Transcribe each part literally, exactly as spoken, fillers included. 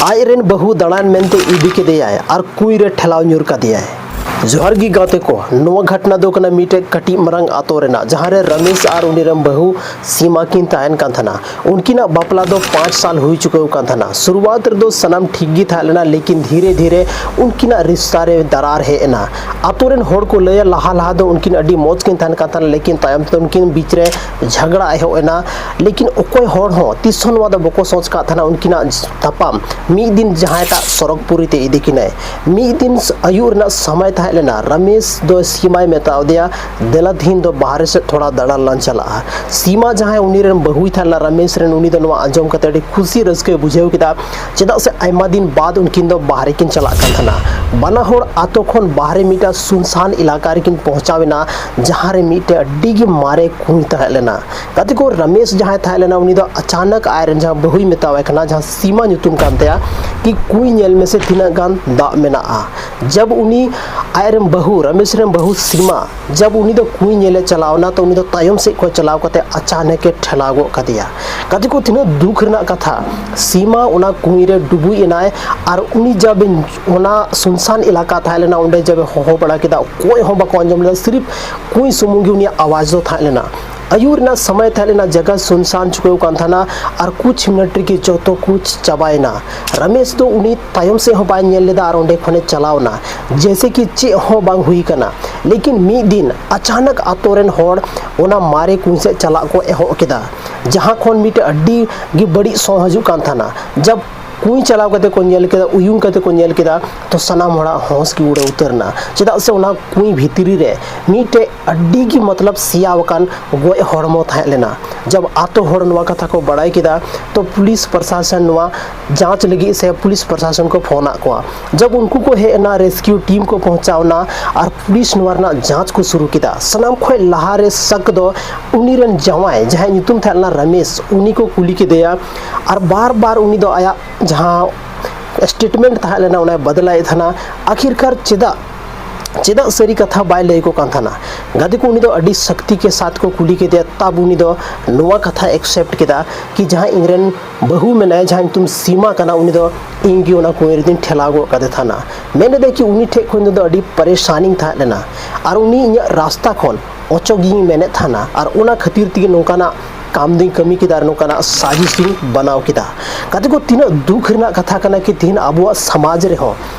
ᱟᱡ ᱨᱮᱱ ᱵᱟᱹᱦᱩ ᱫᱟᱬᱟᱱ ᱢᱮᱱᱛᱮ ᱤᱫᱤ ᱠᱮᱫᱮᱭᱟᱭ ᱟᱨ ᱠᱩᱸᱭ ᱨᱮ ᱴᱷᱮᱞᱟᱣ ᱧᱩᱨ ᱠᱟᱫᱮᱭᱟᱭ᱾ ᱡᱚᱦᱟᱨ ᱜᱮ ᱜᱟᱛᱮ ᱠᱚ, ᱱᱚᱣᱟ ᱜᱷᱚᱴᱱᱟ ᱫᱚ ᱠᱟᱱᱟ ᱢᱤᱫᱴᱮᱡ ᱠᱟᱹᱴᱤᱡ ᱢᱟᱨᱟᱝ ᱟᱛᱳ ᱨᱮᱱᱟᱜ, ᱡᱟᱦᱟᱸ ᱨᱮ ᱨᱟᱢᱮᱥ ᱟᱨ ᱩᱱᱤ ᱨᱮᱱ ᱵᱟᱹᱦᱩ ᱥᱤᱢᱟ ᱠᱤᱱ ᱛᱟᱦᱮᱱ ᱠᱟᱱ ᱛᱟᱦᱮᱱᱟ᱾ ᱩᱱᱠᱤᱱᱟᱜ ᱵᱟᱯᱞᱟ ᱫᱚ ᱯᱟᱸᱪ ᱥᱟᱞ ᱦᱩᱭ ᱪᱩᱠᱟᱹᱣ ᱠᱟᱱ ᱛᱟᱦᱮᱱᱟ᱾ ᱥᱩᱨᱩᱣᱟᱛ ᱨᱮᱫᱚ ᱥᱟᱱᱟᱢ ᱴᱷᱤᱠ ᱜᱮ ᱛᱟᱦᱮᱸ ᱞᱮᱱᱟ, ᱞᱮᱠᱤᱱ ᱫᱷᱤᱨᱮ ᱫᱷᱤᱨᱮ ᱩᱱᱠᱤᱱᱟᱜ ᱨᱤᱥᱛᱟ ᱨᱮ ᱫᱟᱨᱟᱨ ᱦᱮᱡ ᱮᱱᱟ᱾ ᱟᱛᱳ ᱨᱮᱱ ᱦᱚᱲ ᱠᱚ ᱞᱟᱹᱭᱟ, ᱞᱟᱦᱟ ᱞᱟᱦᱟ ᱫᱚ ᱩᱱᱠᱤᱱ ᱟᱹᱰᱤ ᱢᱚᱡᱽ ᱠᱤᱱ ᱛᱟᱦᱮᱱ ᱠᱟᱱ ᱛᱟᱦᱮᱱᱟ, ᱞᱮᱠᱤᱱ ᱛᱟᱭᱚᱢ ᱛᱮ ᱩᱱᱠᱤᱱ ᱵᱤᱪ ᱨᱮ ᱡᱷᱟᱜᱽᱲᱟ ᱮᱦᱚᱵ ᱮᱱᱟ᱾ ᱞᱮᱠᱤᱱ ᱚᱠᱚᱭ ᱦᱚᱲ ᱦᱚᱸ ᱛᱤᱥ ᱦᱚᱸ ᱱᱚᱣᱟ ᱫᱚ ᱵᱟᱠᱚ ᱥᱚᱪ ᱠᱟᱜ ᱛᱟᱦᱮᱱᱟ, ᱩᱱᱠᱤᱱᱟᱜ ᱛᱟᱯᱟᱢ ᱢᱤᱫ ᱫᱤᱱ ᱡᱟᱦᱟᱸᱭᱴᱟᱜ ᱥᱚᱨᱚᱜᱽᱯᱩᱨᱤ ᱛᱮ ᱤᱫᱤ ᱠᱤᱱᱟᱭ᱾ ᱢᱤᱫ ᱫᱤᱱ ᱟᱹᱭᱩᱵ ᱨᱮᱱᱟᱜ ᱥᱚᱢᱚᱭ ᱛᱟᱦᱮᱸ ᱞᱮᱱᱟ, ᱨᱟᱢᱮᱥ ᱫᱚ ᱥᱤᱢᱟᱭ ᱢᱮᱛᱟᱣ ᱫᱮᱭᱟ, "ᱫᱮᱞᱟ ᱛᱤᱦᱤᱧ ᱫᱚ ᱵᱟᱦᱨᱮ ᱥᱮᱫ ᱛᱷᱚᱲᱟ ᱫᱟᱬᱟᱱ ᱞᱟᱝ ᱪᱟᱞᱟᱜᱼᱟ᱾" ᱥᱤᱢᱟ ᱡᱟᱦᱟᱸᱭ ᱩᱱᱤ ᱨᱮᱱ ᱵᱟᱹᱦᱩᱭ ᱛᱟᱦᱮᱸ ᱞᱮᱱᱟ ᱨᱟᱢᱮᱥ ᱨᱮᱱ, ᱩᱱᱤ ᱫᱚ ᱱᱚᱣᱟ ᱟᱸᱡᱚᱢ ᱠᱟᱛᱮ ᱟᱹᱰᱤ ᱠᱷᱩᱥᱤ ᱨᱟᱹᱥᱠᱟᱹᱭ ᱵᱩᱡᱷᱟᱹᱣ ᱠᱮᱫᱟ, ᱪᱮᱫᱟᱜ ᱥᱮ ᱟᱭᱢᱟ ᱫᱤᱱ ᱵᱟᱫ ᱩᱱᱠᱤᱱ ᱫᱚ ᱵᱟᱦᱨᱮ ᱠᱤᱱ ᱪᱟᱞᱟᱜ ᱠᱟᱱ ᱛᱟᱦᱮᱱᱟ᱾ ᱵᱟᱱᱟ ᱦᱚᱲ ᱟᱛᱳ ᱠᱷᱚᱱ ᱵᱟᱦᱨᱮ ᱢᱤᱫᱴᱟᱝ ᱥᱩᱱᱥᱟᱱ ᱮᱞᱟᱠᱟ ᱨᱮᱠᱤᱱ ᱯᱳᱸᱣᱪᱷᱟᱣ ᱮᱱᱟ, ᱡᱟᱦᱟᱸ ᱨᱮ ᱢᱤᱫᱴᱮᱡ ᱟᱹᱰᱤ ᱜᱮ ᱢᱟᱨᱮ ᱠᱩᱸᱭ ᱛᱟᱦᱮᱸ ᱞᱮᱱᱟ᱾ ᱜᱟᱛᱮ ᱠᱚ, ᱨᱟᱢᱮᱥ ᱡᱟᱦᱟᱸᱭ ᱛᱟᱦᱮᱸ ᱞᱮᱱᱟ, ᱩᱱᱤ ᱫᱚ ᱟᱪᱟᱱᱚᱠ ᱟᱡ ᱨᱮᱱ ᱡᱟᱦᱟᱸ ᱵᱟᱹᱦᱩᱭ ᱢᱮᱛᱟᱣᱟᱭ ᱠᱟᱱᱟ, ᱡᱟᱦᱟᱸ ᱥᱤᱢᱟ ᱧᱩᱛᱩᱢ ᱠᱟᱱ ᱛᱟᱭᱟ, ᱠᱤ ᱠᱩᱸᱭ ᱧᱮᱞ ᱢᱮᱥᱮ ᱛᱤᱱᱟᱹᱜ ᱜᱟᱱ ᱫᱟᱜ ᱢᱮᱱᱟᱜᱼᱟ᱾ ᱡᱟᱵ ᱩᱱᱤ ᱟᱡ ᱨᱮᱱ ᱵᱟᱹᱦᱩ, ᱨᱟᱢᱮᱥ ᱨᱮᱱ ᱵᱟᱹᱦᱩ ᱥᱤᱢᱟ, ᱡᱟᱵ ᱩᱱᱤ ᱫᱚ ᱠᱩᱸᱭ ᱧᱮᱞᱮ ᱪᱟᱞᱟᱣ ᱮᱱᱟ, ᱛᱚ ᱩᱱᱤ ᱫᱚ ᱛᱟᱭᱚᱢ ᱥᱮᱫ ᱠᱷᱚᱱ ᱪᱟᱞᱟᱣ ᱠᱟᱛᱮ ᱟᱪᱟᱱᱚᱠ ᱮ ᱴᱷᱮᱞᱟᱣ ᱜᱚᱫ ᱠᱟᱫᱮᱭᱟ᱾ ᱜᱟᱛᱮ ᱠᱚ, ᱛᱤᱱᱟᱹᱜ ᱫᱩᱠ ᱨᱮᱱᱟᱜ ᱠᱟᱛᱷᱟ, ᱥᱤᱢᱟ ᱚᱱᱟ ᱠᱩᱸᱭ ᱨᱮ ᱰᱩᱵᱩᱡ ᱮᱱᱟᱭ᱾ ᱟᱨ ᱩᱱᱤ ᱡᱟᱵ ᱚᱱᱟ ᱥᱩᱱᱥᱟᱱ ᱮᱞᱟᱠᱟ ᱛᱟᱦᱮᱸ ᱞᱮᱱᱟ, ᱚᱸᱰᱮ ᱡᱟᱵ ᱮ ᱦᱚᱦᱚ ᱵᱟᱲᱟ ᱠᱮᱫᱟ, ᱚᱠᱚᱭ ᱦᱚᱸ ᱵᱟᱠᱚ ᱟᱸᱡᱚᱢ ᱞᱮᱫᱟ, ᱥᱤᱨᱤᱯ ᱠᱩᱸᱭ ᱥᱩᱢᱩᱝ ᱜᱮ ᱩᱱᱤᱭᱟᱜ ᱟᱣᱟᱡᱽ ᱫᱚ ᱛᱟᱦᱮᱸ ᱞᱮᱱᱟ᱾ ᱟᱹᱭᱩᱵ ᱨᱮᱱᱟᱜ ᱥᱚᱢᱚᱭ ᱛᱟᱦᱮᱸ ᱞᱮᱱᱟ, ᱡᱟᱭᱜᱟ ᱥᱩᱱᱥᱟᱱ ᱪᱩᱠᱟᱹᱣ ᱠᱟᱱ ᱛᱟᱦᱮᱱᱟ ᱟᱨ ᱠᱩᱪ ᱢᱤᱱᱤᱴ ᱨᱮᱜᱮ ᱡᱚᱛᱚ ᱠᱩᱪ ᱪᱟᱵᱟᱭᱮᱱᱟ᱾ ᱨᱟᱢᱮᱥ ᱫᱚ ᱩᱱᱤ ᱛᱟᱭᱚᱢ ᱥᱮᱫ ᱦᱚᱸ ᱵᱟᱭ ᱧᱮᱞ ᱞᱮᱫᱟ ᱟᱨ ᱚᱸᱰᱮ ᱠᱷᱚᱱᱮ ᱪᱟᱞᱟᱣ ᱮᱱᱟ, ᱡᱮᱭᱥᱮ ᱠᱤ ᱪᱮᱫ ᱦᱚᱸ ᱵᱟᱝ ᱦᱩᱭ ᱠᱟᱱᱟ᱾ ᱞᱮᱠᱤᱱ ᱢᱤᱫ ᱫᱤᱱ ᱟᱪᱟᱱᱚᱠ ᱟᱛᱳ ᱨᱮᱱ ᱦᱚᱲ ᱚᱱᱟ ᱢᱟᱨᱮ ᱠᱩᱸᱭ ᱥᱮᱫ ᱪᱟᱞᱟᱜ ᱠᱚ ᱮᱦᱚᱵ ᱠᱮᱫᱟ, ᱡᱟᱦᱟᱸ ᱠᱷᱚᱱ ᱢᱤᱫᱴᱮᱡ ᱟᱹᱰᱤ ᱜᱮ ᱵᱟᱹᱲᱤᱡ ᱥᱚ ᱦᱤᱡᱩᱜ ᱠᱟᱱ ᱛᱟᱦᱮᱱᱟ᱾ ᱡᱟᱵ ᱠᱩᱸᱭ ᱪᱟᱞᱟᱣ ᱠᱟᱛᱮ ᱠᱚ ᱧᱮᱞ ᱠᱮᱫᱟ, ᱩᱭᱩᱝ ᱠᱟᱛᱮ ᱠᱚ ᱧᱮᱞ ᱠᱮᱫᱟ, ᱛᱚ ᱥᱟᱱᱟᱢ ᱦᱚᱲᱟᱜ ᱦᱚᱸᱥ ᱜᱮ ᱩᱲᱟᱹᱣ ᱩᱛᱟᱹᱨ ᱮᱱᱟ, ᱪᱮᱫᱟᱜ ᱥᱮ ᱚᱱᱟ ᱠᱩᱸᱭ ᱵᱷᱤᱛᱨᱤ ᱨᱮ ᱢᱤᱫᱴᱮᱡ ᱟᱹᱰᱤ ᱜᱮ ᱢᱚᱛᱞᱚᱵ ᱥᱮᱭᱟ ᱟᱠᱟᱱ ᱜᱚᱡ ᱦᱚᱲᱢᱚ ᱛᱟᱦᱮᱸ ᱞᱮᱱᱟ᱾ ᱡᱟᱵ ᱟᱛᱳ ᱦᱚᱲ ᱱᱚᱣᱟ ᱠᱟᱛᱷᱟ ᱠᱚ ᱵᱟᱲᱟᱭ ᱠᱮᱫᱟ, ᱛᱚ ᱯᱩᱞᱤᱥ ᱯᱨᱚᱥᱟᱥᱚᱱ ᱱᱚᱣᱟ ᱡᱟᱸᱪ ᱞᱟᱹᱜᱤᱫ ᱥᱮ ᱯᱩᱞᱤᱥ ᱯᱨᱚᱥᱟᱥᱚᱱ ᱠᱚ ᱯᱷᱳᱱ ᱟᱫ ᱠᱚᱣᱟ᱾ ᱡᱟᱵ ᱩᱱᱠᱩ ᱠᱚ ᱦᱮᱡ ᱮᱱᱟ, ᱨᱮᱥᱠᱤᱭᱩ ᱴᱤᱢ ᱠᱚ ᱯᱳᱸᱣᱪᱷᱟᱣ ᱮᱱᱟ ᱟᱨ ᱯᱩᱞᱤᱥ ᱱᱚᱣᱟ ᱨᱮᱱᱟᱜ ᱡᱟᱸᱪ ᱠᱚ ᱥᱩᱨᱩ ᱠᱮᱫᱟ᱾ ᱥᱟᱱᱟᱢ ᱠᱷᱚᱱ ᱞᱟᱦᱟ ᱨᱮ ᱥᱟᱠ ᱫᱚ ᱩᱱᱤ ᱨᱮᱱ ᱡᱟᱶᱟᱭ, ᱡᱟᱦᱟᱸᱭ ᱧᱩᱛᱩᱢ ᱛᱟᱦᱮᱸ ᱞᱮᱱᱟ ᱨᱟᱢᱮᱥ, ᱩᱱᱤ ᱠᱚ ᱠᱩᱞᱤ ᱠᱮᱫᱮᱭᱟ᱾ ᱟᱨ ᱵᱟᱨ ᱵᱟᱨ ᱩᱱᱤ ᱫᱚ ᱟᱭᱟᱜ ᱡᱟᱦᱟᱸ ᱥᱴᱮᱴᱢᱮᱱᱴ ᱛᱟᱦᱮᱸ ᱞᱮᱱᱟ, ᱚᱱᱟᱭ ᱵᱚᱫᱞᱟᱭᱮᱫ ᱛᱟᱦᱮᱱᱟ᱾ ᱟᱹᱠᱷᱤᱨᱠᱟᱨ ᱪᱮᱫᱟᱜ ᱪᱮᱫᱟᱜ ᱥᱟᱹᱨᱤ ᱠᱟᱛᱷᱟ ᱵᱟᱭ ᱞᱟᱹᱭ ᱟᱠᱚ ᱠᱟᱱ ᱛᱟᱦᱮᱱᱟ? ᱜᱟᱛᱮ ᱠᱚ, ᱩᱱᱤ ᱫᱚ ᱟᱹᱰᱤ ᱥᱚᱠᱛᱤ ᱠᱮ ᱥᱟᱛ ᱠᱚ ᱠᱩᱞᱤ ᱠᱮᱫᱮᱭᱟ, ᱛᱟᱵ ᱩᱱᱤ ᱫᱚ ᱱᱚᱣᱟ ᱠᱟᱛᱷᱟ accept ᱠᱮᱫᱟ ᱠᱤ ᱡᱟᱦᱟᱸ ᱤᱧᱨᱮᱱ ᱵᱟᱹᱦᱩ ᱢᱮᱱᱟᱭᱟ, ᱡᱟᱦᱟᱸ ᱧᱩᱛᱩᱢ ᱥᱤᱢᱟ ᱠᱟᱱᱟ, ᱩᱱᱤ ᱫᱚ ᱤᱧ ᱜᱮ ᱚᱱᱟ ᱠᱩᱸᱭ ᱨᱮᱫᱚᱧ ᱴᱷᱮᱞᱟᱣ ᱜᱚᱫ ᱠᱟᱫᱮ ᱛᱟᱦᱮᱱᱟ᱾ ᱢᱮᱱ ᱮᱫᱟᱭ ᱠᱤ ᱩᱱᱤ ᱴᱷᱮᱡ ᱠᱷᱚᱱ ᱫᱚ ᱟᱹᱰᱤ ᱯᱟᱨᱮᱥᱟᱱᱤᱧ ᱛᱟᱦᱮᱸ ᱞᱮᱱᱟ ᱟᱨ ᱩᱱᱤ ᱤᱧᱟᱹᱜ ᱨᱟᱥᱛᱟ ᱠᱷᱚᱱ ᱚᱪᱚᱜᱤᱧ ᱢᱮᱱᱮᱫ ᱛᱟᱦᱮᱱᱟ ᱟᱨ ᱚᱱᱟ ᱠᱷᱟᱹᱛᱤᱨ ᱛᱮᱜᱮ ᱱᱚᱝᱠᱟᱱᱟᱜ ᱠᱟᱢ ᱫᱩᱧ ᱠᱟᱹᱢᱤ ᱠᱮᱫᱟ ᱟᱨ ᱱᱚᱝᱠᱟᱱᱟᱜ ᱥᱟᱡᱤᱥ ᱤᱧ ᱵᱮᱱᱟᱣ ᱠᱮᱫᱟ᱾ ᱜᱟᱛᱮ ᱠᱚ, ᱛᱤᱱᱟᱹᱜ ᱫᱩᱠ ᱨᱮᱱᱟᱜ ᱠᱟᱛᱷᱟ ᱠᱟᱱᱟ ᱠᱤ ᱛᱤᱦᱤᱧ ᱟᱵᱚᱣᱟᱜ ᱥᱚᱢᱟᱡᱽ ᱨᱮᱦᱚᱸ,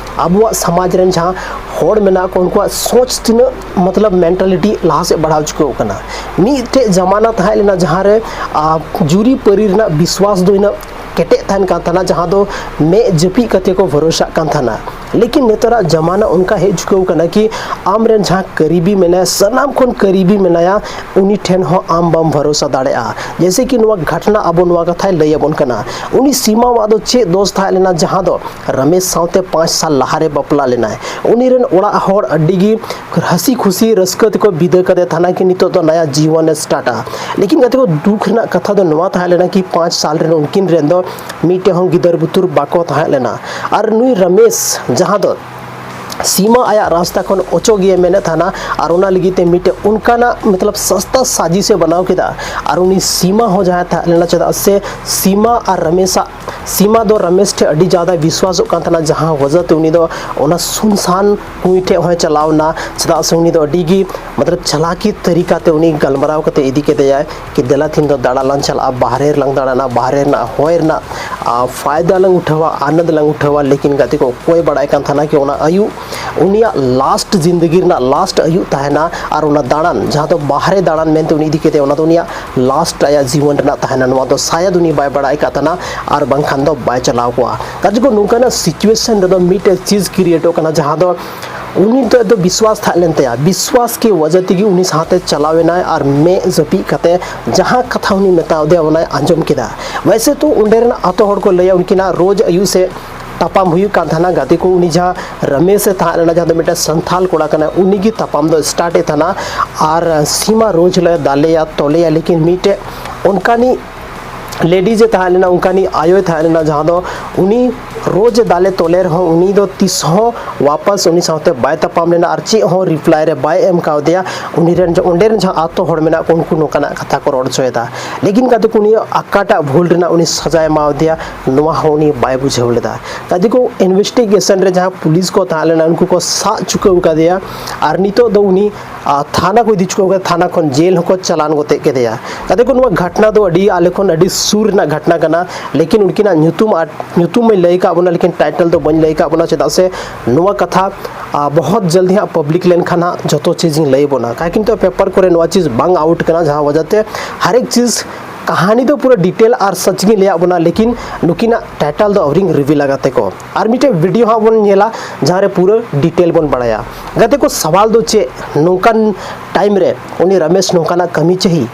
ᱟᱵᱚᱣᱟᱜ ᱥᱚᱢᱟᱡᱽ ᱨᱮᱱ ᱡᱟᱦᱟᱸ ᱦᱚᱲ ᱢᱮᱱᱟᱜ ᱠᱚ, ᱩᱱᱠᱩᱣᱟᱜ ᱥᱳᱪ ᱛᱤᱱᱟᱹᱜ ᱢᱚᱛᱞᱚᱵ mentality ᱞᱟᱦᱟ ᱥᱮᱫ ᱵᱟᱲᱦᱟᱣ ᱪᱩᱠᱟᱹᱣ ᱠᱟᱱᱟ᱾ ᱢᱤᱫᱴᱮᱡ ᱡᱟᱢᱟᱱᱟ ᱛᱟᱦᱮᱸ ᱞᱮᱱᱟ ᱡᱟᱦᱟᱸ ᱨᱮ, ᱟ, ᱡᱩᱨᱤ ᱯᱟᱹᱨᱤ ᱨᱮᱱᱟᱜ ᱵᱤᱥᱣᱟᱥ ᱫᱚ ᱤᱱᱟᱹᱜ ᱠᱮᱴᱮᱡ ᱛᱟᱦᱮᱱ ᱠᱟᱱ ᱛᱟᱦᱮᱱᱟ, ᱡᱟᱦᱟᱸ ᱫᱚ ᱢᱮᱫ ᱡᱟᱹᱯᱤᱫ ᱠᱟᱛᱮ ᱠᱚ ᱵᱷᱚᱨᱚᱥᱟᱜ ᱠᱟᱱ ᱛᱟᱦᱮᱱᱟ᱾ ᱞᱮᱠᱤᱱ ᱱᱮᱛᱟᱨᱟᱜ ᱡᱟᱢᱟᱱᱟ ᱚᱱᱠᱟ ᱦᱮᱡ ᱪᱩᱠᱟᱹᱣ ᱠᱟᱱᱟ ᱠᱤ ᱟᱢ ᱨᱮᱱ ᱡᱟᱦᱟᱸ ᱠᱟᱹᱨᱤᱵᱤ ᱢᱮᱱᱟᱭᱟ, ᱥᱟᱱᱟᱢ ᱠᱷᱚᱱ ᱠᱟᱹᱨᱤᱵᱤ ᱢᱮᱱᱟᱭᱟ, ᱩᱱᱤ ᱴᱷᱮᱱ ᱦᱚᱸ ᱟᱢ ᱵᱟᱢ ᱵᱷᱚᱨᱚᱥᱟ ᱫᱟᱲᱮᱭᱟᱜᱼᱟ᱾ ᱡᱮᱭᱥᱮ ᱠᱤ ᱱᱚᱣᱟ ᱜᱷᱚᱴᱱᱟ ᱟᱵᱚ ᱱᱚᱣᱟ ᱠᱟᱛᱷᱟᱭ ᱞᱟᱹᱭ ᱟᱵᱚᱱ ᱠᱟᱱᱟ᱾ ᱩᱱᱤ ᱥᱤᱢᱟᱣᱟᱜ ᱫᱚ ᱪᱮᱫ ᱫᱳᱥ ᱛᱟᱦᱮᱸ ᱞᱮᱱᱟ ᱡᱟᱦᱟᱸ ᱫᱚ ᱨᱟᱢᱮᱥ ᱥᱟᱶᱛᱮ ᱯᱟᱸᱪ ᱥᱟᱞ ᱞᱟᱦᱟᱨᱮ ᱵᱟᱯᱞᱟ ᱞᱮᱱᱟᱭ? ᱩᱱᱤ ᱨᱮᱱ ᱚᱲᱟᱜ ᱦᱚᱲ ᱟᱹᱰᱤ ᱜᱮ ᱦᱟᱹᱥᱤ ᱠᱷᱩᱥᱤ ᱨᱟᱹᱥᱠᱟᱹ ᱛᱮᱠᱚ ᱵᱤᱫᱟᱹ ᱠᱟᱫᱮ ᱛᱟᱦᱮᱱᱟ ᱠᱤ ᱱᱤᱛᱚᱜ ᱫᱚ ᱱᱟᱭᱟ ᱡᱤᱭᱚᱱ ᱮ ᱥᱴᱟᱨᱴᱟ᱾ ᱞᱮᱠᱤᱱ ᱜᱟᱛᱮ ᱠᱚ, ᱫᱩᱠ ᱨᱮᱱᱟᱜ ᱠᱟᱛᱷᱟ ᱫᱚ ᱱᱚᱣᱟ ᱛᱟᱦᱮᱸ ᱞᱮᱱᱟ ᱠᱤ ᱯᱟᱸᱪ ᱥᱟᱞ ᱨᱮᱱ ᱩᱱᱠᱤᱱ ᱨᱮᱱ ᱫᱚ ᱢᱤᱫᱴᱮᱱ ᱦᱚᱸ ᱜᱤᱫᱟᱹᱨ ᱵᱩᱛᱩᱨ ᱵᱟᱠᱚ ᱛᱟᱦᱮᱸ ᱞᱮᱱᱟ᱾ ᱟᱨ ᱱᱩᱭ ᱨᱟᱢᱮᱥ, ᱡᱟᱦᱟᱸ ᱫᱚ ᱥᱤᱢᱟ ᱟᱭᱟᱜ ᱨᱟᱥᱛᱟ ᱠᱷᱚᱱ ᱚᱪᱚᱜ ᱜᱮ ᱢᱮᱱᱮᱫ ᱛᱟᱦᱮᱱᱟ, ᱟᱨ ᱚᱱᱟ ᱞᱟᱹᱜᱤᱫ ᱛᱮ ᱢᱤᱫᱴᱮᱱ ᱚᱱᱠᱟᱱᱟᱜ ᱢᱚᱛᱞᱚᱵ ᱥᱟᱥᱛᱟ ᱥᱟᱡᱤᱥ ᱮ ᱵᱮᱱᱟᱣ ᱠᱮᱫᱟ᱾ ᱟᱨ ᱩᱱᱤ ᱥᱤᱢᱟ ᱦᱚᱸ ᱡᱟᱦᱟᱸᱭ ᱛᱟᱦᱮᱸ ᱞᱮᱱᱟ, ᱪᱮᱫᱟᱜ ᱥᱮ ᱥᱤᱢᱟ ᱟᱨ ᱨᱟᱢᱮᱥᱟᱜ, ᱥᱤᱢᱟ ᱫᱚ ᱨᱟᱢᱮᱥ ᱴᱷᱮᱱ ᱟᱹᱰᱤ ᱡᱟᱫᱟᱭ ᱵᱤᱥᱣᱟᱥᱚᱜ ᱠᱟᱱ ᱛᱟᱦᱮᱱᱟ, ᱡᱟᱦᱟᱸ ᱣᱟᱡᱟ ᱛᱮ ᱩᱱᱤ ᱫᱚ ᱚᱱᱟ ᱥᱩᱱᱥᱟᱱ ᱠᱩᱸᱭ ᱴᱷᱮᱡ ᱦᱚᱸᱭ ᱪᱟᱞᱟᱣ ᱮᱱᱟ᱾ ᱪᱮᱫᱟᱜ ᱥᱮ ᱩᱱᱤ ᱫᱚ ᱟᱹᱰᱤ ᱜᱮ ᱢᱚᱛᱞᱚᱵ ᱪᱟᱞᱟᱠᱤ ᱛᱟᱹᱨᱤᱠᱟ ᱛᱮ ᱩᱱᱤ ᱜᱟᱞᱢᱟᱨᱟᱣ ᱠᱟᱛᱮ ᱤᱫᱤ ᱠᱮᱫᱮᱭᱟᱭ ᱠᱤ ᱫᱮᱞᱟ ᱛᱤᱦᱤᱧ ᱫᱚ ᱫᱟᱬᱟᱱ ᱞᱟᱝ ᱪᱟᱞᱟᱜᱼᱟ, ᱵᱟᱦᱨᱮ ᱨᱮᱞᱟᱝ ᱫᱟᱬᱟᱱᱟ, ᱵᱟᱦᱨᱮ ᱨᱮᱱᱟᱜ ᱦᱚᱭ ᱨᱮᱱᱟᱜ, ᱟ, ᱯᱷᱟᱭᱫᱟ ᱞᱟᱝ ᱩᱴᱷᱟᱹᱣᱟ, ᱟᱱᱚᱱᱫ ᱞᱟᱝ ᱩᱴᱷᱟᱹᱣᱟ᱾ ᱞᱮᱠᱤᱱ ᱜᱟᱛᱮ ᱠᱚ, ᱚᱠᱚᱭ ᱵᱟᱲᱟᱭ ᱠᱟᱱ ᱛᱟᱦᱮᱱᱟ ᱠᱤ ᱚᱱᱟ ᱟᱹᱭᱩᱵ ᱩᱱᱤᱭᱟᱜ ᱞᱟᱥᱴ ᱡᱤᱱᱫᱮᱜᱤ ᱨᱮᱱᱟᱜ ᱞᱟᱥᱴ ᱟᱹᱭᱩᱵ ᱛᱟᱦᱮᱱᱟ ᱟᱨ ᱚᱱᱟ ᱫᱟᱬᱟᱱ ᱡᱟᱦᱟᱸ ᱫᱚ ᱵᱟᱦᱨᱮ ᱫᱟᱬᱟᱱ ᱢᱮᱱᱛᱮ ᱩᱱᱤ ᱤᱫᱤ ᱠᱮᱫᱮᱭᱟ, ᱚᱱᱟ ᱫᱚ ᱩᱱᱤᱭᱟᱜ ᱞᱟᱥᱴ ᱟᱭᱟᱜ ᱡᱤᱵᱚᱱ ᱨᱮᱱᱟᱜ ᱛᱟᱦᱮᱱᱟ᱾ ᱱᱚᱣᱟ ᱫᱚ ᱥᱟᱭᱟᱫ ᱩᱱᱤ ᱵᱟᱭ ᱵᱟᱲᱟᱭ ᱠᱟᱜ ᱛᱟᱦᱮᱱᱟ ᱟᱨ ᱵᱟᱝᱠᱷᱟᱱ ᱫᱚ ᱵᱟᱭ ᱪᱟᱞᱟᱣ ᱠᱚᱜᱼᱟ᱾ ᱜᱟᱛᱮ ᱠᱚ, ᱱᱚᱝᱠᱟᱱᱟᱜ ᱥᱤᱪᱩᱭᱮᱥᱚᱱ ᱨᱮᱫᱚ ᱢᱤᱫᱴᱮᱡ ᱪᱤᱡᱽ ᱠᱨᱤᱭᱮᱴᱚᱜ ᱠᱟᱱᱟ, ᱡᱟᱦᱟᱸ ᱫᱚ ᱩᱱᱤ ᱫᱚ ᱮᱛᱚ ᱵᱤᱥᱣᱟᱥ ᱛᱟᱦᱮᱸ ᱞᱮᱱ ᱛᱟᱭᱟ, ᱵᱤᱥᱣᱟᱥ ᱠᱤ ᱣᱟᱡᱟ ᱛᱮᱜᱮ ᱩᱱᱤ ᱥᱟᱶᱛᱮ ᱪᱟᱞᱟᱣ ᱮᱱᱟᱭ ᱟᱨ ᱢᱮᱫ ᱡᱟᱹᱯᱤᱫ ᱠᱟᱛᱮ ᱡᱟᱦᱟᱸ ᱠᱟᱛᱷᱟ ᱩᱱᱤ ᱢᱮᱛᱟᱣ ᱫᱮᱭᱟ ᱚᱱᱟᱭ ᱟᱸᱡᱚᱢ ᱠᱮᱫᱟ᱾ ᱣᱮᱥᱮ ᱛᱚ ᱚᱸᱰᱮ ᱨᱮᱱ ᱟᱛᱳ ᱦᱚᱲ ᱠᱚ ᱞᱟᱹᱭᱟ ᱩᱱᱠᱤᱱᱟᱜ ᱨᱳᱡᱽ ᱟᱹᱭᱩᱵ ᱥᱮ ᱛᱟᱯᱟᱢ ᱦᱩᱭᱩᱜ ᱠᱟᱱ ᱛᱟᱦᱮᱱᱟ᱾ ᱜᱟᱛᱮ ᱠᱚ, ᱩᱱᱤ ᱡᱟᱦᱟᱸ ᱨᱟᱢᱮᱥ ᱮ ᱛᱟᱦᱮᱸ ᱞᱮᱱᱟ, ᱡᱟᱦᱟᱸ ᱫᱚ ᱢᱤᱫᱴᱮᱱ ᱥᱟᱱᱛᱷᱟᱞ ᱠᱚᱲᱟ ᱠᱟᱱᱟᱭ, ᱩᱱᱤ ᱜᱮ ᱛᱟᱯᱟᱢ ᱫᱚ ᱥᱴᱟᱨᱴ ᱮᱫ ᱛᱟᱦᱮᱱᱟ ᱟᱨ ᱥᱤᱢᱟ ᱨᱳᱡᱽ ᱞᱮ ᱫᱟᱞᱮᱭᱟ ᱛᱚᱞᱮᱭᱟ, ᱞᱮᱠᱤᱱ ᱢᱤᱫᱴᱮᱡ ᱚᱱᱠᱟᱱᱤᱡ ᱞᱮᱰᱤᱡ ᱮ ᱛᱟᱦᱮᱸ ᱞᱮᱱᱟ, ᱚᱱᱠᱟᱱᱤᱡ ᱟᱭᱳᱭ ᱛᱟᱦᱮᱸ ᱞᱮᱱᱟ, ᱡᱟᱦᱟᱸ ᱫᱚ ᱩᱱᱤ ᱨᱳᱡᱽ ᱮ ᱫᱟᱞᱮ ᱛᱚᱞᱮ ᱨᱮᱦᱚᱸ ᱩᱱᱤ ᱫᱚ ᱛᱤᱥ ᱦᱚᱸ ᱣᱟᱯᱟᱥ ᱩᱱᱤ ᱥᱟᱶᱛᱮ ᱵᱟᱭ ᱛᱟᱯᱟᱢ ᱞᱮᱱᱟ ᱟᱨ ᱪᱮᱫ ᱦᱚᱸ ᱨᱤᱯᱞᱟᱭ ᱨᱮ ᱵᱟᱭ ᱮᱢ ᱠᱟᱣᱫᱮᱭᱟ᱾ ᱩᱱᱤ ᱨᱮᱱ ᱡᱟ-, ᱚᱸᱰᱮ ᱨᱮᱱ ᱡᱟᱦᱟᱸ ᱟᱛᱳ ᱦᱚᱲ ᱢᱮᱱᱟᱜ ᱠᱚ, ᱩᱱᱠᱩ ᱱᱚᱝᱠᱟᱱᱟᱜ ᱠᱟᱛᱷᱟ ᱠᱚ ᱨᱚᱲ ᱦᱚᱪᱚᱭᱮᱫᱟ᱾ ᱞᱮᱠᱤᱱ ᱜᱟᱛᱮ ᱠᱚ, ᱩᱱᱤ ᱚᱠᱟᱴᱟᱜ ᱵᱷᱩᱞ ᱨᱮᱱᱟᱜ ᱩᱱᱤ ᱥᱟᱡᱟᱭ ᱮᱢᱟᱣᱟᱫᱮᱭᱟ, ᱱᱚᱣᱟ ᱦᱚᱸ ᱩᱱᱤ ᱵᱟᱭ ᱵᱩᱡᱷᱟᱹᱣ ᱞᱮᱫᱟ᱾ ᱜᱟᱛᱮ ᱠᱚ, ᱤᱱᱵᱷᱮᱥᱴᱤᱜᱮᱥᱚᱱ ᱨᱮ ᱡᱟᱦᱟᱸ ᱯᱩᱞᱤᱥ ᱠᱚ ᱛᱟᱦᱮᱸ ᱞᱮᱱᱟ, ᱩᱱᱠᱩ ᱠᱚ ᱥᱟᱵ ᱪᱩᱠᱟᱹᱣ ᱠᱟᱫᱮᱭᱟ ᱟᱨ ᱱᱤᱛᱚᱜ ᱫᱚ ᱩᱱᱤ ᱟᱨ ᱛᱷᱟᱱᱟ ᱠᱚ ᱤᱫᱤ ᱦᱚᱪᱚ ᱠᱟᱫᱮᱭᱟ, ᱛᱷᱟᱱᱟ ᱠᱷᱚᱱ ᱡᱮᱞ ᱦᱚᱸᱠᱚ ᱪᱟᱞᱟᱱ ᱜᱚᱫ ᱠᱮᱫᱮᱭᱟ᱾ ᱜᱟᱛᱮ ᱠᱚ, ᱱᱚᱣᱟ ᱜᱷᱚᱴᱱᱟ ᱫᱚ ᱟᱹᱰᱤ, ᱟᱞᱮ ᱠᱷᱚᱱ ᱟᱹᱰᱤ ᱥᱩᱨ ᱨᱮᱱᱟᱜ ᱜᱷᱚᱴᱱᱟ ᱠᱟᱱᱟ, ᱞᱮᱠᱤᱱ ᱩᱱᱠᱤᱱᱟᱜ ᱧᱩᱛᱩᱢ ᱟᱨ ᱧᱩᱛᱩᱢ ᱢᱟᱧ ᱞᱟᱹᱭ ᱠᱟᱜ ᱵᱚᱱᱟ, ᱞᱮᱠᱤᱱ ᱴᱟᱭᱴᱮᱞ ᱫᱚ ᱵᱟᱹᱧ ᱞᱟᱹᱭ ᱠᱟᱜ ᱵᱚᱱᱟ, ᱪᱮᱫᱟᱜ ᱥᱮ ᱱᱚᱣᱟ ᱠᱟᱛᱷᱟ ᱟ, ᱵᱚᱦᱚᱛ ᱡᱚᱞᱫᱤ ᱦᱟᱸᱜ ᱯᱟᱵᱽᱞᱤᱠ ᱞᱮᱱᱠᱷᱟᱱ ᱦᱟᱸᱜ ᱡᱚᱛᱚ ᱪᱤᱡᱽ ᱤᱧ ᱞᱟᱹᱭ ᱵᱚᱱᱟ᱾ ᱠᱟᱦᱮᱸ ᱠᱤᱱᱛᱩ ᱯᱮᱯᱟᱨ ᱠᱚᱨᱮ ᱱᱚᱣᱟ ᱪᱤᱡᱽ ᱵᱟᱝ ᱟᱣᱩᱴ ᱠᱟᱱᱟ, ᱡᱟᱦᱟᱸ ᱣᱟᱡᱟ ᱛᱮ ᱦᱟᱨ ᱮᱠ ᱪᱤᱡᱽ ᱠᱟᱦᱟᱱᱤ ᱫᱚ ᱯᱩᱨᱟᱹ ᱰᱤᱴᱮᱞ ᱟᱨ ᱥᱟᱪ ᱜᱤᱧ ᱞᱟᱹᱭᱟᱫ ᱵᱚᱱᱟ, ᱞᱮᱠᱤᱱ ᱱᱩᱠᱤᱱᱟᱜ ᱴᱟᱭᱴᱮᱞ ᱫᱚ ᱟᱹᱣᱨᱤᱧ ᱨᱤᱵᱷᱤᱞᱟ ᱜᱟᱛᱮ ᱠᱚ᱾ ᱟᱨ ᱢᱤᱫᱴᱮᱡ ᱵᱷᱤᱰᱤᱭᱳ ᱦᱟᱸᱜ ᱵᱚᱱ ᱧᱮᱞᱟ, ᱡᱟᱦᱟᱸ ᱨᱮ ᱯᱩᱨᱟᱹ ᱰᱤᱴᱮᱞ ᱵᱚᱱ ᱵᱟᱲᱟᱭᱟ᱾ ᱜᱟᱛᱮ ᱠᱚ, ᱥᱟᱣᱟᱞ ᱫᱚ ᱪᱮᱫ, ᱱᱚᱝᱠᱟᱱ ᱴᱟᱭᱤᱢ ᱨᱮ ᱩᱱᱤ ᱨᱚᱢᱮᱥ ᱱᱚᱝᱠᱟᱱᱟᱜ ᱠᱟᱹᱢᱤ ᱪᱟᱹᱦᱤ?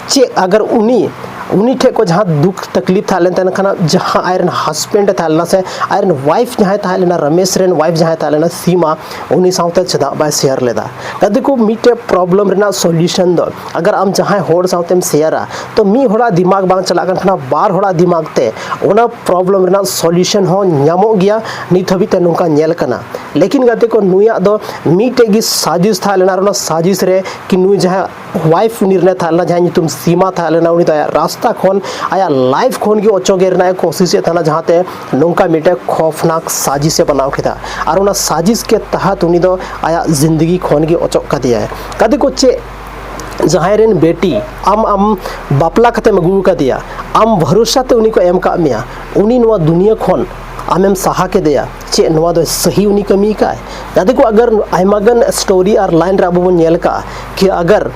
ᱪᱮᱫ ᱟᱜᱟᱨ ᱩᱱᱤ, ᱩᱱᱤ ᱴᱷᱮᱡ ᱠᱚ ᱡᱟᱦᱟᱸ ᱫᱩᱠ ᱛᱟᱠᱞᱤᱯ ᱛᱟᱦᱮᱸ ᱞᱮᱱ ᱛᱟᱦᱮᱸ ᱠᱷᱟᱱ, ᱡᱟᱦᱟᱸ ᱟᱡ ᱨᱮᱱ ᱦᱟᱥᱵᱮᱱᱰ ᱮ ᱛᱟᱦᱮᱸ ᱞᱮᱱᱟ ᱥᱮ ᱟᱡ ᱨᱮᱱ ᱣᱟᱭᱤᱯ ᱡᱟᱦᱟᱸᱭ ᱛᱟᱦᱮᱸ ᱞᱮᱱᱟ, ᱨᱚᱢᱮᱥ ᱨᱮᱱ ᱣᱟᱭᱤᱯ ᱡᱟᱦᱟᱸᱭ ᱛᱟᱦᱮᱸ ᱞᱮᱱᱟ ᱥᱤᱢᱟ, ᱩᱱᱤ ᱥᱟᱶᱛᱮ ᱪᱮᱫᱟᱜ ᱵᱟᱭ ᱥᱮᱭᱟᱨ ᱞᱮᱫᱟ? ᱜᱟᱛᱮ ᱠᱚ, ᱢᱤᱫᱴᱮᱡ ᱯᱨᱚᱵᱞᱮᱢ ᱨᱮᱱᱟᱜ ᱥᱚᱞᱭᱩᱥᱚᱱ ᱫᱚ ᱟᱜᱟᱨ ᱟᱢ ᱡᱟᱦᱟᱸᱭ ᱦᱚᱲ ᱥᱟᱶᱛᱮᱢ ᱥᱮᱭᱟᱨᱟ, ᱛᱚ ᱢᱤᱫ ᱦᱚᱲᱟᱜ ᱫᱤᱢᱟᱜᱽ ᱵᱟᱝ ᱪᱟᱞᱟᱜ ᱠᱟᱱ ᱠᱷᱟᱱ ᱵᱟᱨ ᱦᱚᱲᱟᱜ ᱫᱤᱢᱟᱜᱽ ᱛᱮ ᱚᱱᱟ ᱯᱨᱚᱵᱞᱮᱢ ᱨᱮᱱᱟᱜ ᱥᱚᱞᱭᱩᱥᱚᱱ ᱦᱚᱸ ᱧᱟᱢᱚᱜ ᱜᱮᱭᱟ᱾ ᱱᱤᱛ ᱦᱟᱹᱵᱤᱡ ᱛᱮ ᱱᱚᱝᱠᱟ ᱧᱮᱞ ᱠᱟᱱᱟ᱾ ᱞᱮᱠᱤᱱ ᱜᱟᱛᱮ ᱠᱚ, ᱱᱩᱭᱟᱜ ᱫᱚ ᱢᱤᱫᱴᱮᱡ ᱜᱮ ᱥᱟᱡᱤᱥ ᱛᱟᱦᱮᱸ ᱞᱮᱱᱟ ᱟᱨ ᱚᱱᱟ ᱥᱟᱡᱤᱥ ᱨᱮ ᱠᱤ ᱱᱩᱭ ᱡᱟᱦᱟᱸ ᱣᱟᱭᱤᱯ ᱩᱱᱤ ᱨᱮᱱᱟᱜ ᱛᱟᱦᱮᱸ ᱞᱮᱱᱟ, ᱡᱟᱦᱟᱸᱭ ᱧᱩᱛᱩᱢ ᱥᱤᱢᱟ ᱛᱟᱦᱮᱸ ᱞᱮᱱᱟ, ᱩᱱᱤ ᱫᱚ ᱟᱭᱟᱜ ᱨᱟᱥᱛᱟ ᱠᱷᱚᱱ, ᱟᱭᱟᱜ ᱞᱟᱭᱤᱯᱷ ᱠᱷᱚᱱ ᱜᱮ ᱚᱪᱚᱜᱮ ᱨᱮᱱᱟᱜ ᱮ ᱠᱳᱥᱤᱥᱮᱫ ᱛᱟᱦᱮᱱᱟ, ᱡᱟᱦᱟᱸᱛᱮ ᱱᱚᱝᱠᱟ ᱢᱤᱫᱴᱮᱱ ᱠᱷᱚᱯᱱᱟᱠ ᱥᱟᱡᱤᱥ ᱮ ᱵᱮᱱᱟᱣ ᱠᱮᱫᱟ᱾ ᱟᱨ ᱚᱱᱟ ᱥᱟᱡᱤᱥ ᱠᱮ ᱛᱟᱦᱟᱛ ᱩᱱᱤ ᱫᱚ ᱟᱭᱟᱜ ᱡᱤᱱᱫᱮᱜᱤ ᱠᱷᱚᱱ ᱜᱮ ᱚᱪᱚᱜ ᱠᱟᱫᱮᱭᱟᱭ᱾ ᱜᱟᱛᱮ ᱠᱚ, ᱪᱮᱫ ᱡᱟᱦᱟᱸᱭ ᱨᱮᱱ ᱵᱮᱴᱤ ᱟᱢ, ᱟᱢ ᱵᱟᱯᱞᱟ ᱠᱟᱛᱮᱢ ᱟᱹᱜᱩ ᱟᱠᱟᱫᱮᱭᱟ, ᱟᱢ ᱵᱷᱚᱨᱚᱥᱟ ᱛᱮ ᱩᱱᱤ ᱠᱚ ᱮᱢ ᱠᱟᱜ ᱢᱮᱭᱟ, ᱩᱱᱤ ᱱᱚᱣᱟ ᱫᱩᱱᱤᱭᱟᱹ ᱠᱷᱚᱱ ᱟᱢᱮᱢ ᱥᱟᱦᱟ ᱠᱮᱫᱮᱭᱟ, ᱪᱮᱫ ᱱᱚᱣᱟ ᱫᱚ ᱥᱟᱹᱦᱤ ᱩᱱᱤ ᱠᱟᱹᱢᱤ ᱠᱟᱭ? ᱜᱟᱛᱮ ᱠᱚ, ᱟᱜᱟᱨ ᱟᱭᱢᱟ ᱜᱟᱱ ᱥᱴᱳᱨᱤ ᱟᱨ ᱞᱟᱭᱤᱱ ᱨᱮ ᱟᱵᱚ ᱵᱚᱱ ᱧᱮᱞ ᱠᱟᱜᱼᱟ ᱠᱤ ᱟᱜᱟᱨ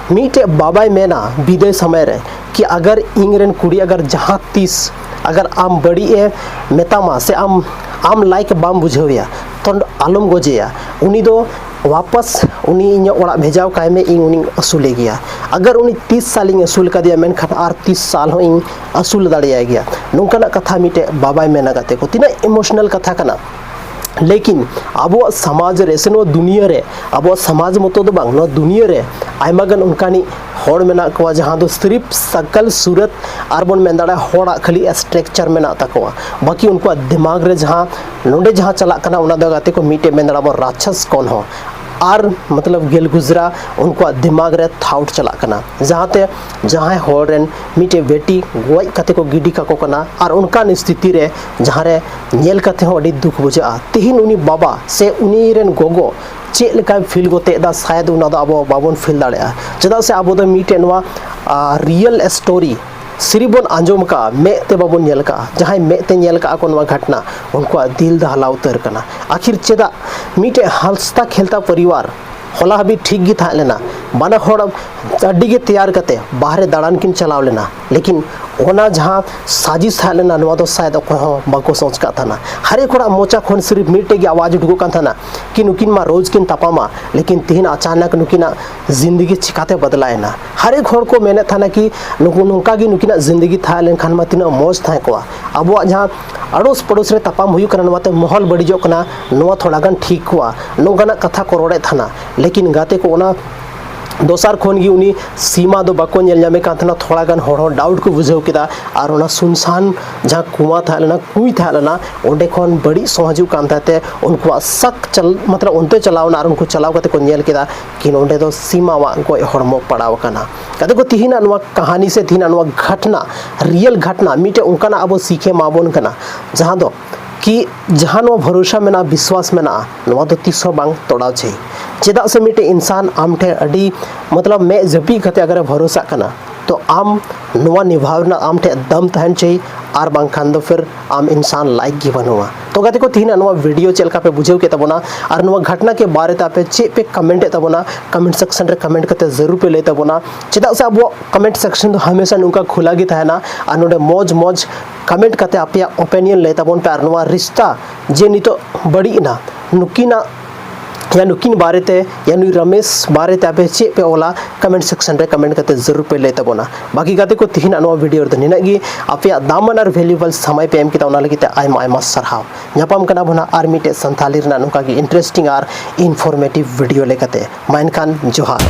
ᱢᱤᱫᱴᱮᱡ ᱵᱟᱵᱟᱭ ᱢᱮᱱᱟ ᱵᱤᱫᱟᱹᱭ ᱥᱚᱢᱚᱭ ᱨᱮ ᱠᱤ ᱟᱜᱟᱨ ᱤᱧ ᱨᱮᱱ ᱠᱩᱲᱤ ᱟᱜᱟᱨ ᱡᱟᱦᱟᱸ ᱛᱤᱥ ᱟᱜᱟᱨ ᱟᱢ ᱵᱟᱹᱲᱤᱡ ᱮ ᱢᱮᱛᱟᱢᱟ ᱥᱮ ᱟᱢ, ᱟᱢ ᱞᱟᱭᱤᱠ ᱵᱟᱢ ᱵᱩᱡᱷᱟᱹᱣᱮᱭᱟ, ᱛᱚ ᱟᱞᱚᱢ ᱜᱚᱡᱮᱭᱟ᱾ ᱩᱱᱤ ᱫᱚ ᱣᱟᱯᱟᱥ ᱩᱱᱤ ᱤᱧᱟᱹᱜ ᱚᱲᱟᱜ ᱵᱷᱮᱡᱟᱣ ᱠᱟᱭ ᱢᱮ, ᱤᱧ ᱩᱱᱤᱧ ᱟᱹᱥᱩᱞᱮ ᱜᱮᱭᱟ᱾ ᱟᱜᱟᱨ ᱩᱱᱤ ᱛᱤᱥ ᱥᱟᱞᱤᱧ ᱟᱹᱥᱩᱞ ᱠᱟᱫᱮᱭᱟ, ᱢᱮᱱᱠᱷᱟᱱ ᱟᱨ ᱛᱤᱥ ᱥᱟᱞ ᱦᱚᱸ ᱤᱧ ᱟᱹᱥᱩᱞ ᱫᱟᱲᱮᱭᱟᱭ ᱜᱮᱭᱟ᱾ ᱱᱚᱝᱠᱟᱱᱟᱜ ᱠᱟᱛᱷᱟ ᱢᱤᱫᱴᱮᱡ ᱵᱟᱵᱟᱭ ᱢᱮᱱᱟ᱾ ᱜᱟᱛᱮ ᱠᱚ, ᱛᱤᱱᱟᱹᱜ ᱤᱢᱳᱥᱚᱱᱟᱞ ᱠᱟᱛᱷᱟ ᱠᱟᱱᱟ᱾ ᱞᱮᱠᱤᱱ ᱟᱵᱚᱣᱟᱜ ᱥᱚᱢᱟᱡᱽ ᱨᱮ ᱥᱮ ᱱᱚᱣᱟ ᱫᱩᱱᱤᱭᱟᱹ ᱨᱮ, ᱟᱵᱚᱣᱟᱜ ᱥᱚᱢᱟᱡᱽ ᱢᱚᱛᱚ ᱫᱚ ᱵᱟᱝ, ᱱᱚᱣᱟ ᱫᱩᱱᱤᱭᱟᱹ ᱨᱮ ᱟᱭᱢᱟ ᱜᱟᱱ ᱚᱱᱠᱟᱱᱤᱡ ᱦᱚᱲ ᱢᱮᱱᱟᱜ ᱠᱚᱣᱟ ᱡᱟᱦᱟᱸ ᱫᱚ ᱥᱤᱨᱤᱯ ᱥᱟᱠᱟᱞ ᱥᱩᱨᱟᱛ ᱟᱨ ᱵᱚᱱ ᱢᱮᱱ ᱫᱟᱲᱮᱭᱟᱜᱼᱟ ᱦᱚᱲᱟᱜ ᱠᱷᱟᱹᱞᱤ ᱥᱴᱨᱟᱠᱪᱟᱨ ᱢᱮᱱᱟᱜ ᱛᱟᱠᱚᱣᱟ᱾ ᱵᱟᱹᱠᱤ ᱩᱱᱠᱩᱣᱟᱜ ᱫᱤᱢᱟᱜᱽ ᱨᱮ ᱡᱟᱦᱟᱸ ᱱᱚᱰᱮ ᱡᱟᱦᱟᱸ ᱪᱟᱞᱟᱜ ᱠᱟᱱᱟ ᱚᱱᱟ ᱫᱚ ᱜᱟᱛᱮ ᱠᱚ ᱢᱤᱫᱴᱮᱡ ᱢᱮᱱ ᱫᱟᱲᱮᱭᱟᱜᱼᱟ ᱵᱚᱱ ᱨᱟᱪᱷᱟᱥ ᱠᱚᱱ ᱦᱚᱸ ᱟᱨ ᱢᱚᱛᱞᱚᱵ ᱜᱮᱞ ᱜᱩᱡᱽᱨᱟ ᱩᱱᱠᱩᱣᱟᱜ ᱫᱤᱢᱟᱜᱽ ᱨᱮ ᱛᱷᱟᱣᱴ ᱪᱟᱞᱟᱜ ᱠᱟᱱᱟ, ᱡᱟᱦᱟᱸᱛᱮ ᱡᱟᱦᱟᱸᱭ ᱦᱚᱲ ᱨᱮᱱ ᱢᱤᱫᱴᱮᱡ ᱵᱮᱴᱤ ᱜᱚᱡ ᱠᱟᱛᱮ ᱠᱚ ᱜᱤᱰᱤ ᱠᱟᱠᱚ ᱠᱟᱱᱟ ᱟᱨ ᱚᱱᱠᱟᱱ ᱥᱛᱷᱤᱛᱤ ᱨᱮ ᱡᱟᱦᱟᱸ ᱨᱮ ᱧᱮᱞ ᱠᱟᱛᱮ ᱦᱚᱸ ᱟᱹᱰᱤ ᱫᱩᱠ ᱵᱩᱡᱷᱟᱹᱜᱼᱟ᱾ ᱛᱮᱦᱮᱧ ᱩᱱᱤ ᱵᱟᱵᱟ ᱥᱮ ᱩᱱᱤ ᱨᱮᱱ ᱜᱚᱜᱚ ᱪᱮᱫ ᱞᱮᱠᱟᱭ ᱯᱷᱤᱞ ᱜᱚᱛᱮᱫ ᱫᱟ ᱥᱟᱭᱟᱫ ᱚᱱᱟ ᱫᱚ ᱟᱵᱚ ᱵᱟᱵᱚᱱ ᱯᱷᱤᱞ ᱫᱟᱲᱮᱭᱟᱜᱼᱟ᱾ ᱪᱮᱫᱟᱜ ᱥᱮ ᱟᱵᱚ ᱫᱚ ᱢᱤᱫᱴᱮᱡ ᱱᱚᱣᱟ ᱨᱤᱭᱮᱞ ᱥᱴᱳᱨᱤ ᱥᱤᱨᱤᱯ ᱵᱚᱱ ᱟᱸᱡᱚᱢ ᱠᱟᱜᱼᱟ, ᱢᱮᱫ ᱛᱮ ᱵᱟᱵᱚᱱ ᱧᱮᱞ ᱠᱟᱜᱼᱟ᱾ ᱡᱟᱦᱟᱸᱭ ᱢᱮᱫ ᱛᱮ ᱧᱮᱞ ᱠᱟᱜᱼᱟ ᱠᱚ ᱱᱚᱣᱟ ᱜᱷᱚᱴᱱᱟ, ᱩᱱᱠᱩᱣᱟᱜ ᱫᱤᱞ ᱫᱚ ᱦᱟᱞᱟᱣ ᱩᱛᱟᱹᱨ ᱠᱟᱱᱟ᱾ ᱟᱠᱷᱤᱨ ᱪᱮᱫᱟᱜ ᱢᱤᱫᱴᱮᱡ ᱦᱟᱸᱥᱛᱟ ᱠᱷᱮᱞᱛᱟ ᱯᱚᱨᱤᱵᱟᱨ ᱦᱚᱞᱟ ᱦᱟᱹᱵᱤᱡ ᱴᱷᱤᱠ ᱜᱮ ᱛᱟᱦᱮᱸ ᱞᱮᱱᱟ, ᱵᱟᱱᱟ ᱦᱚᱲ ᱟᱹᱰᱤ ᱜᱮ ᱛᱮᱭᱟᱨ ᱠᱟᱛᱮ ᱵᱟᱦᱨᱮ ᱫᱟᱬᱟᱱ ᱠᱤᱱ ᱪᱟᱞᱟᱣ ᱞᱮᱱᱟ, ᱞᱮᱠᱤᱱ ᱚᱱᱟ ᱡᱟᱦᱟᱸ ᱥᱟᱡᱤᱥ ᱛᱟᱦᱮᱸ ᱞᱮᱱᱟ ᱱᱚᱣᱟ ᱫᱚ ᱥᱟᱭᱟᱫ ᱚᱠᱚᱭ ᱦᱚᱸ ᱵᱟᱠᱚ ᱥᱚᱪ ᱠᱟᱜ ᱛᱟᱦᱮᱱᱟ᱾ ᱦᱟᱨᱮᱠ ᱦᱚᱲᱟᱜ ᱢᱚᱪᱟ ᱠᱷᱚᱱ ᱥᱤᱨᱤᱯ ᱢᱤᱫᱴᱮᱡ ᱜᱮ ᱟᱣᱟᱡᱽ ᱩᱰᱩᱠᱚᱜ ᱠᱟᱱ ᱛᱟᱦᱮᱱᱟ ᱠᱤ ᱱᱩᱠᱤᱱ ᱢᱟ ᱨᱳᱡᱽ ᱠᱤᱱ ᱛᱟᱯᱟᱢᱟ, ᱞᱮᱠᱤᱱ ᱛᱤᱦᱤᱧ ᱟᱪᱟᱱᱟᱠ ᱱᱩᱠᱤᱱᱟᱜ ᱡᱤᱱᱫᱮᱜᱤ ᱪᱤᱠᱟᱛᱮ ᱵᱟᱫᱞᱟᱭᱮᱱᱟ? ᱦᱟᱨᱮᱠ ᱦᱚᱲ ᱠᱚ ᱢᱮᱱᱮᱫ ᱛᱟᱦᱮᱱᱟ ᱠᱤ ᱱᱩᱠᱩ ᱱᱚᱝᱠᱟ ᱜᱮ ᱱᱩᱠᱤᱱᱟᱜ ᱡᱤᱱᱫᱮᱜᱤ ᱛᱟᱦᱮᱸ ᱞᱮᱱᱠᱷᱟᱱ ᱢᱟ ᱛᱤᱱᱟᱹᱜ ᱢᱚᱡᱽ ᱛᱟᱦᱮᱸ ᱠᱚᱜᱼᱟ᱾ ᱟᱵᱚᱣᱟᱜ ᱡᱟᱦᱟᱸ ᱟᱲᱳᱥ ᱯᱟᱲᱳᱥ ᱨᱮ ᱛᱟᱯᱟᱢ ᱦᱩᱭᱩᱜ ᱠᱟᱱᱟ, ᱱᱚᱣᱟᱛᱮ ᱢᱚᱦᱚᱞ ᱵᱟᱹᱲᱤᱡᱚᱜ ᱠᱟᱱᱟ, ᱱᱚᱣᱟ ᱛᱷᱚᱲᱟ ᱜᱟᱱ ᱴᱷᱤᱠ ᱠᱚᱜᱼᱟ, ᱱᱚᱝᱠᱟᱱᱟᱜ ᱠᱟᱛᱷᱟ ᱠᱚ ᱨᱚᱲᱮᱫ ᱛᱟᱦᱮᱱᱟ᱾ ᱞᱮᱠᱤᱱ ᱜᱟᱛᱮ ᱠᱚ, ᱚᱱᱟ ᱫᱚᱥᱟᱨ ᱠᱷᱚᱱ ᱜᱮ ᱩᱱᱤ ᱥᱤᱢᱟ ᱫᱚ ᱵᱟᱠᱚ ᱧᱮᱞ ᱧᱟᱢᱮ ᱠᱟᱱ ᱛᱟᱦᱮᱱᱟ᱾ ᱛᱷᱚᱲᱟ ᱜᱟᱱ ᱦᱚᱲ ᱦᱚᱸ ᱰᱟᱣᱩᱴ ᱠᱚ ᱵᱩᱡᱷᱟᱹᱣ ᱠᱮᱫᱟ ᱟᱨ ᱚᱱᱟ ᱥᱩᱱᱥᱟᱱ ᱡᱟᱦᱟᱸ ᱠᱩᱣᱟ ᱛᱟᱦᱮᱸ ᱞᱮᱱᱟ, ᱠᱩᱸᱭ ᱛᱟᱦᱮᱸ ᱞᱮᱱᱟ, ᱚᱸᱰᱮ ᱠᱷᱚᱱ ᱵᱟᱹᱲᱤᱡ ᱥᱚ ᱦᱤᱡᱩᱜ ᱠᱟᱱ ᱛᱟᱦᱮᱸ ᱛᱮ ᱩᱱᱠᱩᱣᱟᱜ ᱥᱟᱠ ᱪᱟᱞ-, ᱢᱚᱛᱞᱚᱵ ᱚᱱᱛᱮ ᱪᱟᱞᱟᱣ ᱮᱱᱟ ᱟᱨ ᱩᱱᱠᱩ ᱪᱟᱞᱟᱣ ᱠᱟᱛᱮ ᱠᱚ ᱧᱮᱞ ᱠᱮᱫᱟ ᱠᱤ ᱱᱚᱸᱰᱮ ᱫᱚ ᱥᱤᱢᱟᱣᱟᱜ ᱜᱚᱡ ᱦᱚᱲᱢᱚ ᱯᱟᱲᱟᱣ ᱟᱠᱟᱱᱟ᱾ ᱜᱟᱛᱮ ᱠᱚ, ᱛᱤᱦᱤᱧᱟᱜ ᱱᱚᱣᱟ ᱠᱟᱹᱦᱱᱤ ᱥᱮ ᱛᱤᱦᱤᱧᱟᱜ ᱱᱚᱣᱟ ᱜᱷᱚᱴᱱᱟ, ᱨᱤᱭᱮᱞ ᱜᱷᱚᱴᱱᱟ, ᱢᱤᱫᱴᱮᱡ ᱚᱱᱠᱟᱱᱟᱜ ᱟᱵᱚ ᱥᱤᱠᱷᱮ ᱮᱢᱟ ᱵᱚᱱ ᱠᱟᱱᱟ, ᱡᱟᱦᱟᱸ ᱫᱚ ᱠᱤ ᱡᱟᱦᱟᱸ ᱱᱚᱣᱟ ᱵᱷᱚᱨᱚᱥᱟ ᱢᱮᱱᱟᱜᱼᱟ, ᱵᱤᱥᱣᱟᱥ ᱢᱮᱱᱟᱜᱼᱟ, ᱱᱚᱣᱟ ᱫᱚ ᱛᱤᱥ ᱦᱚᱸ ᱵᱟᱝ ᱛᱚᱲᱟᱣ ᱪᱟᱹᱦᱤ᱾ ᱪᱮᱫᱟᱜ ᱥᱮ ᱢᱤᱫᱴᱮᱡ ᱤᱱᱥᱟᱱ ᱟᱢ ᱴᱷᱮᱱ ᱟᱹᱰᱤ ᱢᱚᱛᱞᱚᱵ ᱢᱮᱫ ᱡᱟᱹᱯᱤᱫ ᱠᱟᱛᱮ ᱟᱜᱟᱨᱮ ᱵᱷᱚᱨᱚᱥᱟᱜ ᱠᱟᱱᱟ, ᱛᱚ ᱟᱢ ᱱᱚᱣᱟ ᱱᱤᱵᱷᱟᱣ ᱨᱮᱱᱟᱜ ᱟᱢ ᱴᱷᱮᱱ ᱫᱟᱢ ᱛᱟᱦᱮᱱ ᱪᱟᱹᱦᱤ, ᱟᱨ ᱵᱟᱝᱠᱷᱟᱱ ᱫᱚ ᱯᱷᱤᱨ ᱟᱢ ᱤᱱᱥᱟᱱ ᱞᱟᱭᱤᱠ ᱜᱮ ᱵᱟᱹᱱᱩᱜᱼᱟ᱾ ᱛᱚ ᱜᱟᱛᱮ ᱠᱚ, ᱛᱤᱦᱤᱧᱟᱜ ᱱᱚᱣᱟ ᱵᱷᱤᱰᱤᱭᱳ ᱪᱮᱫ ᱞᱮᱠᱟ ᱯᱮ ᱵᱩᱡᱷᱟᱹᱣ ᱠᱮᱫ ᱛᱟᱵᱚᱱᱟ ᱟᱨ ᱱᱚᱣᱟ ᱜᱷᱚᱴᱱᱟ ᱠᱮ ᱵᱟᱨᱮ ᱛᱮ ᱟᱯᱮ ᱪᱮᱫ ᱯᱮ ᱠᱚᱢᱮᱱᱴ ᱮᱫ ᱛᱟᱵᱚᱱᱟ, ᱠᱚᱢᱮᱱᱴ ᱥᱮᱠᱥᱚᱱ ᱨᱮ ᱠᱚᱢᱮᱱᱴ ᱠᱟᱛᱮ ᱡᱟᱹᱨᱩᱲ ᱯᱮ ᱞᱟᱹᱭ ᱛᱟᱵᱚᱱᱟ᱾ ᱪᱮᱫᱟᱜ ᱥᱮ ᱟᱵᱚᱣᱟᱜ ᱠᱚᱢᱮᱱᱴ ᱥᱮᱠᱥᱚᱱ ᱫᱚ ᱦᱟᱢᱮᱥᱟ ᱱᱚᱝᱠᱟ ᱠᱷᱩᱞᱟ ᱜᱮ ᱛᱟᱦᱮᱱᱟ ᱟᱨ ᱱᱚᱰᱮ ᱢᱚᱡᱽ ᱢᱚᱡᱽ ᱠᱚᱢᱮᱱᱴ ᱠᱟᱛᱮ ᱟᱯᱮᱭᱟᱜ ᱳᱯᱤᱱᱤᱭᱚᱱ ᱞᱟᱹᱭ ᱛᱟᱵᱚᱱ ᱯᱮ ᱟᱨ ᱱᱚᱣᱟ ᱨᱤᱥᱛᱟ ᱡᱮ ᱱᱤᱛᱚᱜ ᱵᱟᱹᱲᱤᱡ ᱮᱱᱟ, ᱱᱩᱠᱤᱱᱟᱜ ᱭᱟ ᱱᱩᱠᱤᱱ ᱵᱟᱨᱮᱛᱮ ᱭᱟ ᱱᱩᱭ ᱨᱚᱢᱮᱥ ᱵᱟᱨᱮᱛᱮ ᱟᱯᱮ ᱪᱮᱫ ᱯᱮ ᱚᱞᱟ, ᱠᱚᱢᱮᱱᱴ ᱥᱮᱠᱥᱚᱱ ᱨᱮ ᱠᱚᱢᱮᱱᱴ ᱠᱟᱛᱮ ᱡᱟᱹᱨᱩᱲ ᱯᱮ ᱞᱟᱹᱭ ᱛᱟᱵᱚᱱᱟ᱾ ᱵᱟᱹᱠᱤ ᱜᱟᱛᱮ ᱠᱚ, ᱛᱤᱦᱤᱧᱟᱜ ᱱᱚᱣᱟ ᱵᱷᱤᱰᱤᱭᱳ ᱨᱮᱫᱚ ᱱᱤᱱᱟᱹᱜ ᱜᱮ᱾ ᱟᱯᱮᱭᱟᱜ ᱫᱟᱢᱟᱱ ᱟᱨ ᱵᱷᱮᱞᱩᱵᱚᱞ ᱥᱚᱢᱚᱭ ᱯᱮ ᱮᱢ ᱠᱮᱫᱟ, ᱚᱱᱟ ᱞᱟᱹᱜᱤᱫ ᱛᱮ ᱟᱭᱢᱟ ᱟᱭᱢᱟ ᱥᱟᱨᱦᱟᱣ᱾ ᱧᱟᱯᱟᱢ ᱠᱟᱱᱟ ᱵᱚᱱ ᱦᱟᱸᱜ ᱟᱨ ᱢᱤᱫᱴᱮᱡ ᱥᱟᱱᱛᱷᱟᱞᱤ ᱨᱮᱱᱟᱜ ᱱᱚᱝᱠᱟ ᱜᱮ ᱤᱱᱴᱟᱨᱮᱥᱴᱤᱝ ᱟᱨ ᱤᱱᱯᱷᱚᱨᱢᱮᱴᱤᱵᱷ ᱵᱷᱤᱰᱤᱭᱳ ᱞᱮᱠᱟᱛᱮ᱾ ᱢᱟ ᱮᱱᱠᱷᱟᱱ ᱡᱚᱦᱟᱨ᱾